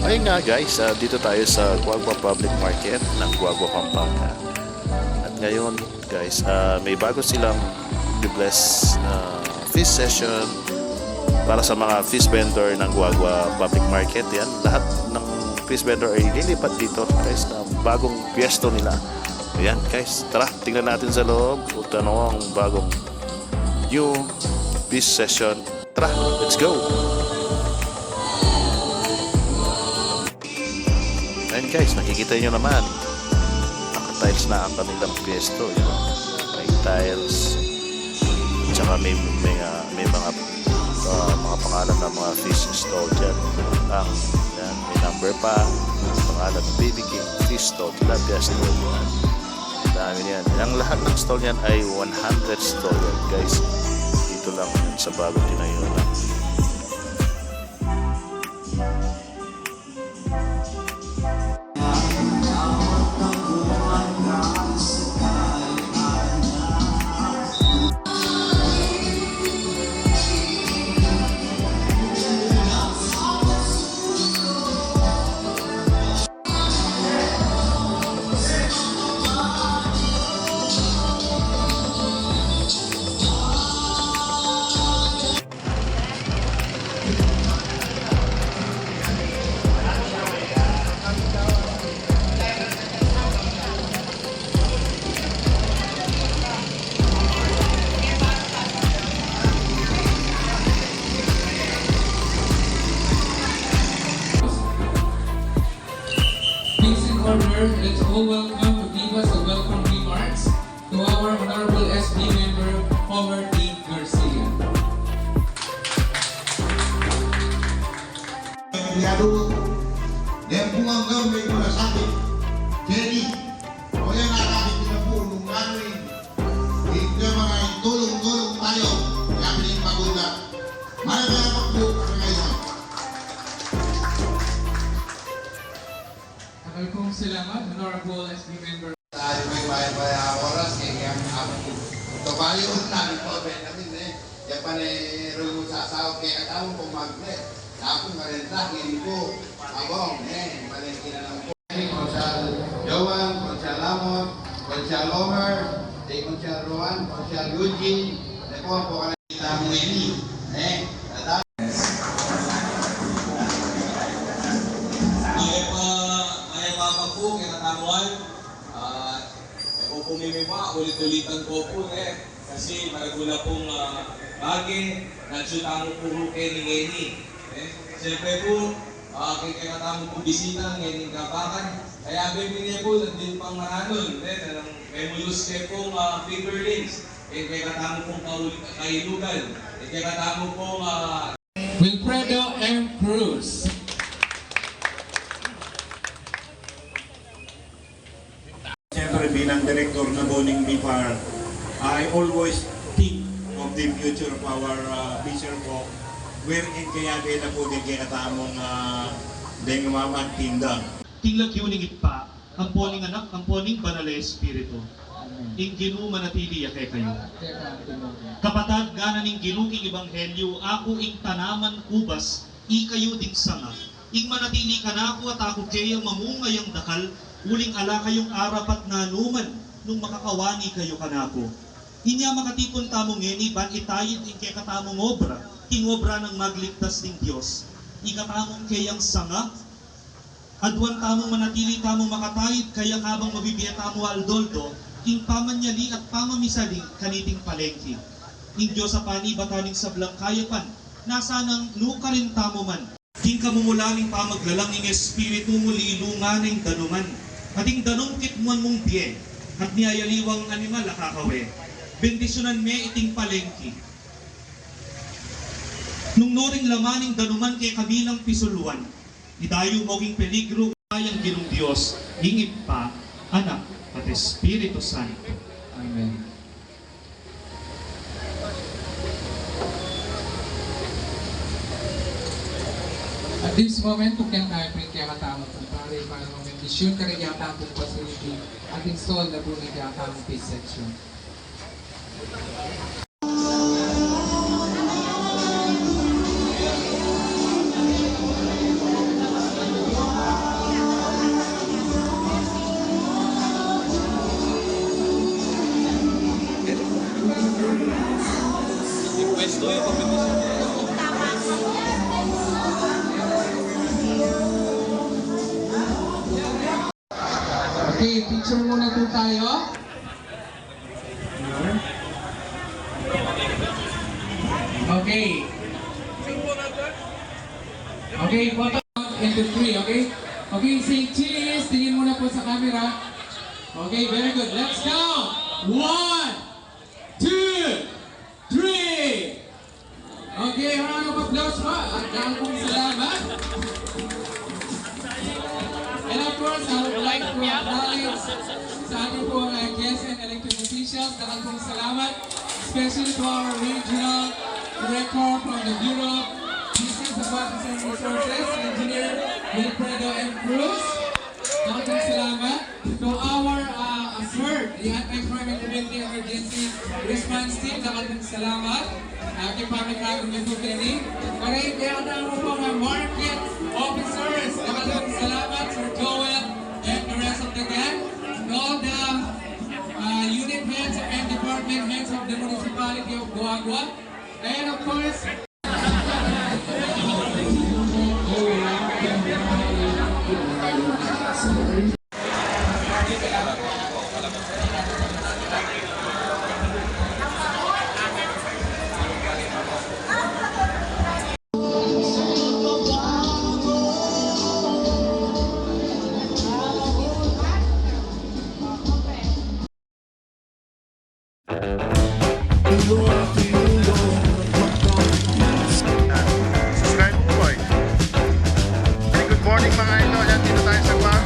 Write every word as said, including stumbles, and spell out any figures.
Ayun nga guys, ah, dito tayo sa Guagua Public Market ng Guagua, Pampanga. At ngayon guys, ah, may bago silang i-bless na fish session para sa mga fish vendor ng Guagua Public Market. Yan, lahat ng fish vendor ay lilipat dito guys, na bagong pwesto nila. Ayan guys, tara, tingnan natin sa loob kung ano ang bagong new fish session. Tara, let's go! Ayan guys, nakikita nyo naman, naka-tiles na ang kanilang pwesto. Yun. May tiles, at saka may, may, ah, may mga, ah, mga pangalan ng mga fish stall dyan. Ang, yan, may number pa, pangalan ng B B King Fish Stall, Tilapia Stall. Yan. Dami niyan. Ang lahat ng stall niyan ay one hundred stall yan, guys. Dito lang yan sa bagong tinayo na. Please, in order, let's all welcome to give us a welcome remarks to our Honorable S B member, Homer T Garcia. Yadu, deng bungang gamit ko na sakit. Jenny, o yan ang aking pinapunong namin. Hindi naman ay tulong-tulong tayo. Kaya pinipagod na. Marami ang pagbukas na ngayon. Dakal pong salamat, Honorable S B member. Tayo may maya-maya oras, kaya kaya ang aming ito pa yun, namin po, Benjamin, eh. Kaya pa na, eh, rumo sa asawa, kaya katawa po mag-bless. Tapos, marenta, hindi po. Abong, eh, palengke na lang po. Konsehal Joan, Konsehal Lamont, Konsehal Omer, eh, Konsehal Roan, Konsehal Eugene, eh, po, po, Kita mo ini, eh, tata- Mayap a, mayap a hapagpu kekatamu ngan, ah, e ku pu mimiwa, ulit-ulitan ku pu, eh, kasi maragul a pung, ah, bage, na atsu tamu pu keni ngeni, eh. Siyempre pu, ah, keng kekatamu pung bisita ngening kapakan, kaya bibie ne pu, nandin pang maranun, eh, na nang memulus ke pung, ah, fingerlings. Ing kekatamu pung kaul-, kailugan, ing kekatamu pung, ah, Wilfredo M Cruz. Siyempre, bilang direktor na pu ning BFAR, I always think of the future of our, uh, fisher folk, wherein kaya bela pu deng kekatamung, uh, deng mamagtinda. King lagyu ning Ibpa, ampo ning Anak, ampo ning Banal a Espiritu. Amen. Ing Ginu manatili ya kekayu. Kapatad, ngana ning Ginu king Ebanghelyu, "Aku ing tanaman ubas, ikayu ding sanga. Ing manatili kanaku at aku keya mamunga yang dakal, uling ala kayung arapat na numan nung makakawani kayu kanaku." Inya makatipun tamu ngeni ban itayid ing kekatamung obra king obra nang magligtas ding Dios. Ikatamung keyang sanga, aduan tamung manatili tamung makatayid kaya kabang mabibie tamu aldo-aldo ing pamanyali at pamamisali kaniting palengki. Ing Dios a panibatan ning sablang kayapan, nasa nang nukarin tamu man. King kamumulan ning pamaglalang ning Espiritu mu, lilungan na ing danuman, at ing danum kitmuan mung bie, at ning ayaliwang animal a kakawe. Bendisyunan me iting palengki. Nung nuring laman ning danuman kekami lang pisuluan, idayu mu king peligru. Yang Ginung Dios, ing Ibpa, Anak, at Espiritu Santo. Amen. At this moment, kaya tayo pin kaya katamu pung pare para magbendisyun, kaya kaya tamu pung facility, at install na pu na kaya tamu pung section. Okay, picture muna po tayo. Okay. Okay, photo. Into three, okay? Okay, say cheese. Tingin muna po sa camera. Okay, very good. Let's go. One, two, three. Okay, round of applause po. At daang pong salamat. And of course, I would like to acknowledge sa ating pong, uh, guests and elected officials. Daang pong salamat, especially to our regional director from the Bureau of Business, Aquatics and Resources, Engineer Wilfredo M. Cruz. Daang pong salamat. To our, uh, ACERT, the Anti-Crime and Community Emergency Response Team, daang pong salamat. Uh, kay Pamit Ragon Mefuteni. Para kay ating mga market officers, daang pong salamat, Sir Joel and the rest of the gang. And all the, uh, unit heads and department heads of the municipality of Guagua. And of course, Subscribe mo, boy. Hey, good morning, mga idol. Yan, dito tayo sa Guagua.